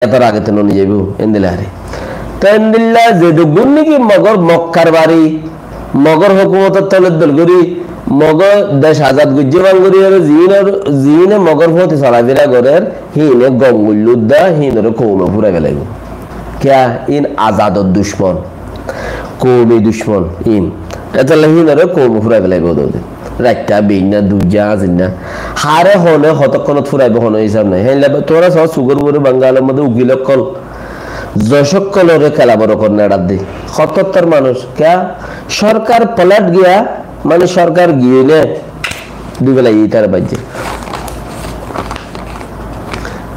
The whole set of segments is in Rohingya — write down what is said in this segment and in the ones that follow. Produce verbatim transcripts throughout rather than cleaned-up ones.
etor age to no nizaibo, endilla are. To endilla ze dugun niki Mogor Mokkar bari, Mogor hókumotor tole dol gori, Mogor dec azad goijje bang gori, ar zine, zine Mogor foti solafira gorer, hine gom goilludda, hinore koume furai felaibo. Kiya? In azador ducmon, koumi ducmon in. Etolla hinore koume furai felaibo dode. Raitta, beinna, duijja, azinna. Hare hone hotokkonot furaibo hono hisab nai. Heinle tuára só sugor bore Bangalor modde ukil okkol, joc okkolore kelaboro kor nerar de. Hotottor manuc. Kiya? Sorkar palat giya, mane sorkar giyoi ne. Dui bela itar baijje.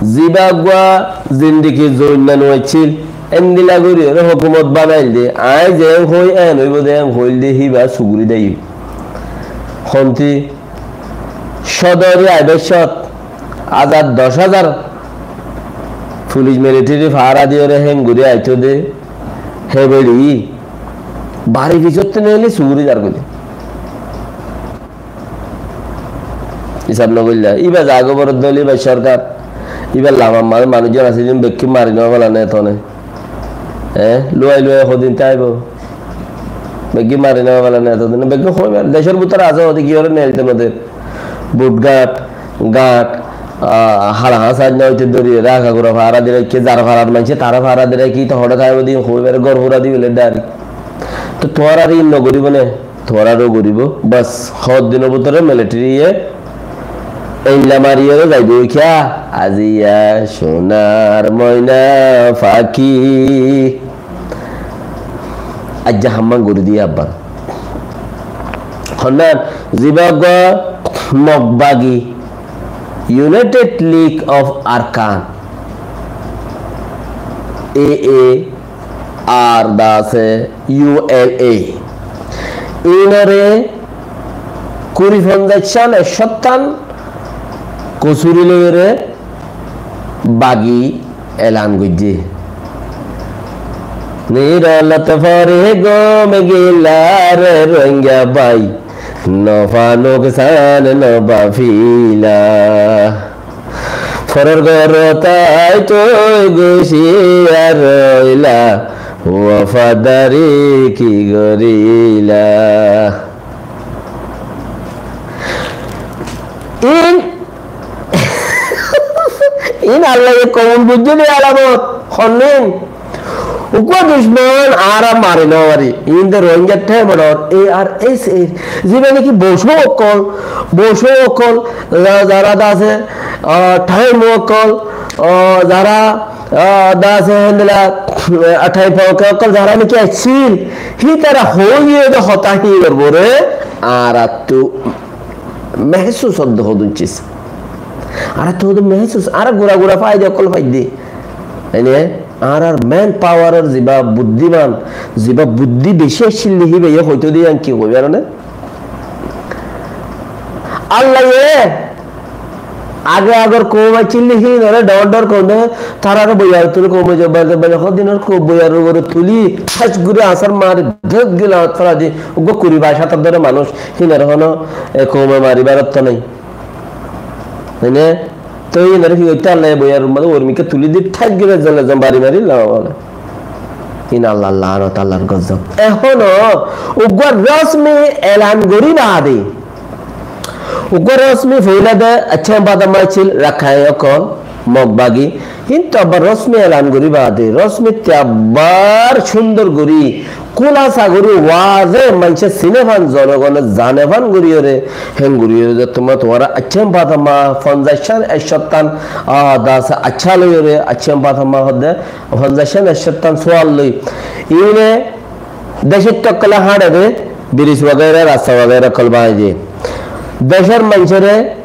Ziba gua zindigi zoinna no accil, endilla gori ore hókumot banail de. Añí zen hoi en oibo de, en hoil de, hiba suguri daiyo. Honti sodori aibecot azar doc azar fulic militeri fahara diyore henguri aito de, he beri bari fisotte neile suguri dar goi de. Isab no goilla. Iba zaga boro dol, iba sorkar. Iba lamar maze manucjon asé, zin bekki mari no felane etone. Eh, luwai luwai hodin taibo. Bekki mari no felane etone. Bekki hoi mari. Decor butore asé, hodi ki ore neilde made. But gat, gat, ah, hala hasa no oite dori, raga gura fara dire, ke zar farar manse, tara fara dire, ki to hoda taibo din, hoi mari gor fura di bele dari. To tuára rin no goribo ne. Tuára ro goribo, bas, hot dino butore militeri ye eilla mari ore zaibo kiya, aziya sonar moina faki. Ajja hamman gori diye abbar. Honnan, ziba gua Mog bagi, United League of Arakan, A A, ar da asé U L A. Inore kuri fonzaic cán ekcót tán kosuri loiyore bagi elan goijje. Nirolot fore gom gila re Rohingya bái, no fa nuksan no fa fila. Foror górot aitoi gucíyar óila, wafadari ki goríla? In, in Allaye kobul goijjé de alamot, honnin. Uggwá ducmon añára mari no fari. Inde Rohingya thaim or A R S A, ziba niki Bosho okkol, Bosho okkol, za-, zara da asé, ah, thaim okkol, ah, zara, ah, da asé hendila, ah, thaim okkol, zara niki accíl, hítara hoiye de hotá hín or bore, añárattu mehsus odde hodun cis. Añárattu hodun mehsus, añára gura gura faide okkol faide. Ene? Añárar man power or ziba buddiman, ziba buddi beci accíl de híbaye hoito de, yián ki hoibar ne? Allaye age agor koum accíl de hínore dor dor koum de, tarare boiyar tuli koum e jobbar jobbar hodinor koum boiyar ugore tuli, thas guri asar mari, dhut gila fela di, uggwá kuri bais atar dore manúc, hínore hono, e, koume mari barotto nai. Mane, toi inore ki goitte, Allaye boiyar maze ormikka tuli di, thak gire zole zom bari mari lama bole. In Allar lanot, Allar gozob. Ehono uggwá rosmi elan gori bade, uggwá rosmi foila de, accá, bada masil Rakhain okkol, Mog bagi, kintu abbar rosmi elan gori bade, rosmitte abbar cúndor gori, kúlasa gori, waze maincé sine fan, zonogone zane fan goriyore, hen goriyore de tuáñra, tuáñra accá fatama, fonzaic cán, ekcót tán, ah, da asé accá loiyore, accá fatama hodde, fonzaic cán, ekcót tán suwal loi. Ine decót okkole hañçe de, biriz wagaira, rasta wagaira okkol bañai de. Decór maincóre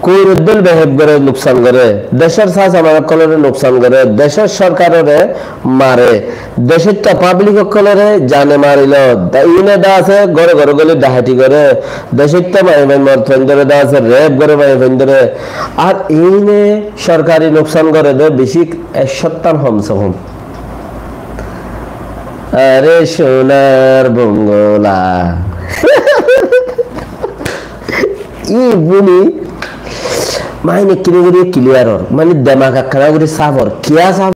Kuir dol beheb gore, nuksan gore, decor sasa mama okkolore nuksan gore, decor sorkarore mare, decor to public okkolore jane marilo, da-, ine da asé gore gore goli daheti gore, decor to maiyafuain morotfuaindore da asé rape gore maiyafuaindore, ar ine sorkari nuksan gore de beci ekcót tán hom se hom. Are sonar bongla. Ibuni Maine kine gori clear or, mane demak ekkana gori saf or, kiya saf